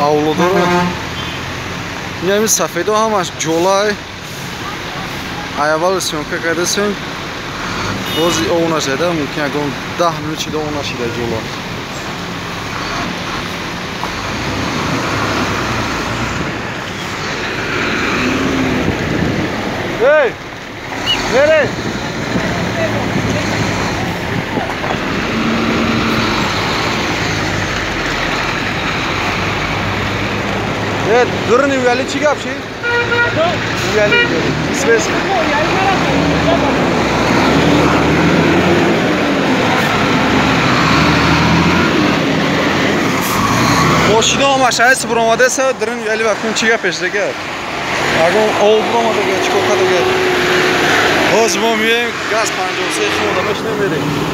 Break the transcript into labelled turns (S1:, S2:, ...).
S1: Авлодоро ин сафедо ҳамаш ҷолай. Аввал съёмка кардасем, бози ов нашида, мумкин ягон 10 минут шида ов нашида ҷола. Эй, мере! Дурни уяли чӣ гап ши? Уяли, известно. Мошина омашаи буромадеса дурн уяли вакун чӣ гап пешдага? Ягон ов буромадага, чӣ кор кардага? Ҳозир мо меоем газ 53 химода мешинем мерем.